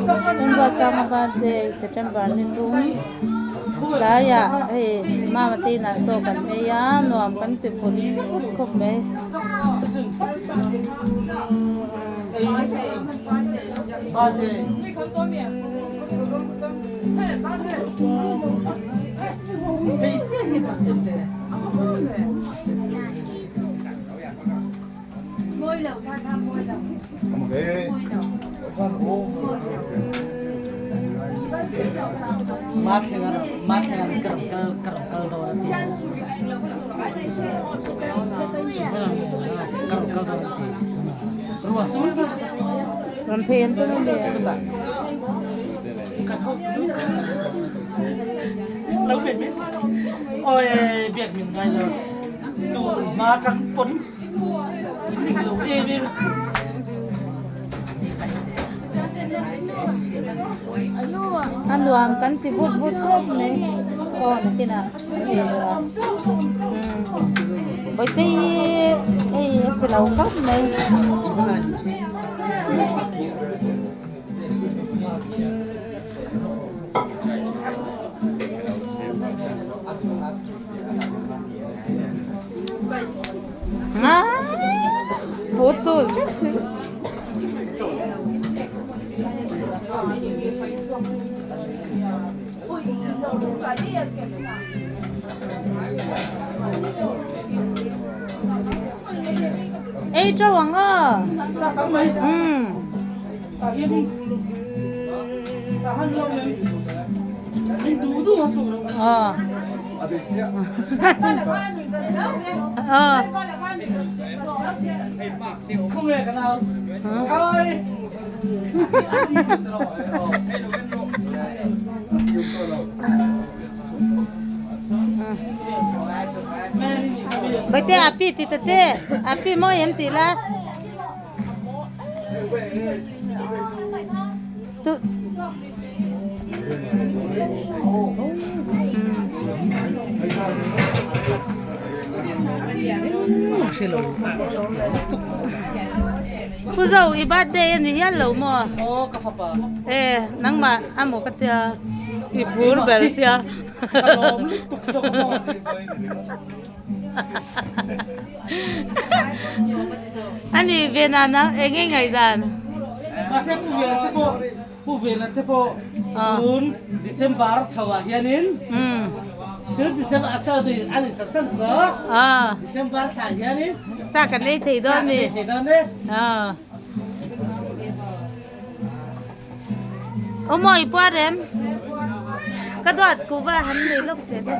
Tunruatsanga birthday September ni thum tlaiah hei mama te inah chaw kan ei a nuam kan ti vut vut khawp mai. Rawn phei an tum a mi a. A nuam kan ti vut vut khawp mai aw nakinah kan ei zawh a bawihte hi hei a che lo khawp mai. Ei teuh ang aw. Umm. Aw. Aw. Bawihte api ti ta che api mawi em tih la tu Pu Zo i birthday a ni hial lo maw? Aw ka fapa. E nangmah a maw ka tia i phur ber sia. Ka lawm lutuk zawk maw. A ni ve na nang eng nge ngaihdan? Mahse Pu Vela te pawh Pu Vela te pawh tun December chho ah hianin tun December a saw dui a ni sa san saw December thla hianin sa kan ei thei dawn mi sa kan ei thei dawn e. Aw mawi puar em? Ka duat kuh va han nei lawk che te.